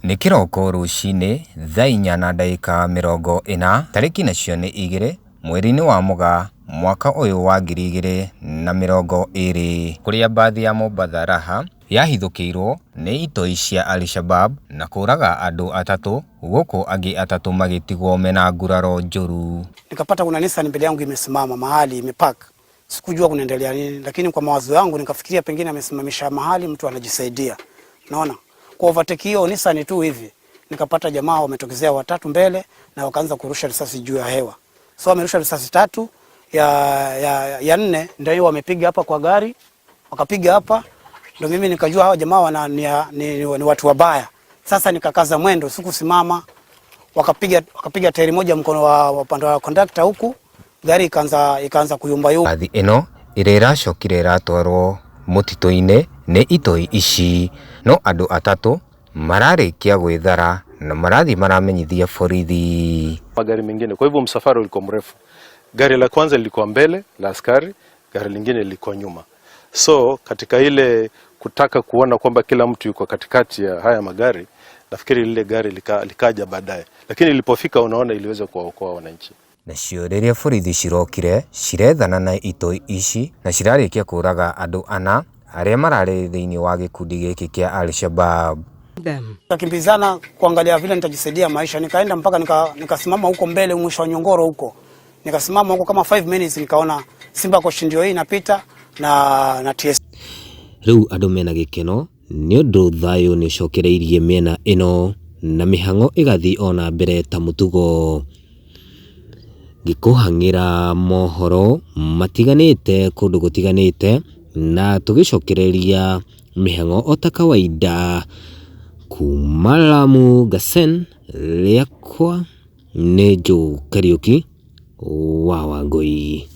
Nĩ kĩroko rũcinĩ thaa 4:40 tarĩki nacio nĩ 2 mweri-inĩ wa Mũgaa mwaka ũyũ wa 2020 kũrĩa mbathi ya Mombatha Raha yahithũkĩirwo nĩ itoi cia Alshabab na kũraga andũ 3 gũkũ angĩ 3 magĩtigwo mena nguraro njũru. Nikapata kuna Nissan mbele yangu imesimama mahali imepark. Sikujua kunaendelea nini, lakini kwa mawazo yangu nikafikiria pengine amesimamisha mahali mtu anajisaidia. Naona kwa overtake hiyo Nissan tu hivi nikapata jamaa wametokezea 3 mbele na wakaanza kurusha risasi juu ya hewa. So wamerusha risasi 3 ya 4 ndio hiyo wamepiga hapa kwa gari, wakapiga hapa, ndio mimi nikajua hawa jamaa ni watu wabaya. Sasa nikakaza mwendo, sikusimama. Wakapiga tairi moja mkono wa upande wa conductor huku, gari ikaanza kuyumba yumba. Bathi ĩno ĩrĩa ĩracokire ĩratwarwo mũtitũ-inĩ nĩ itoi ici, no andũ 3 mararĩkia gwĩthara na marathiĩ maramenyithia borithi. Magari mengine, kwa hivyo msafara ulikuwa mrefu. Gari la kwanza lilikuwa mbele la askari, gari lingine lilikuwa nyuma. So katika ile kutaka kuona kwamba kila mtu yuko katikati ya haya magari, nafikiri lile gari likaja baadaye, lakini ilipofika unaona iliweza kuwaokoa wananchi. Nacio rĩrĩa borithi cirokire cirethana na itoi ici na cirarĩkia kũraga andũ 4 arĩa mararĩ thĩinĩ wa gĩkundi gĩkĩ kĩa Alshabab. Nikakimbizana kuangalia vile nitajisaidia maisha, nikaenda mpaka nikasimama huko mbele mwisho wa Nyongoro huko. Nikasimama huko kama 5 minutes, nikaona Simba Coach ndio hii inapita na TS. Rĩu andũ mena gĩkeno nĩ ũndũ thayũ nĩ ũcokereirie mĩena ĩno na mĩhang'o ĩgathiĩ ona mbere ta mũtugo. Ngĩkũhang'ĩra mohoro matiganĩte kũndũ gũtiganĩte na tũgĩcokereria mĩhang'o o ta kawaida kuma Lamu Garsen, rĩakwa nĩ Joe Kariũki wa Wangũi.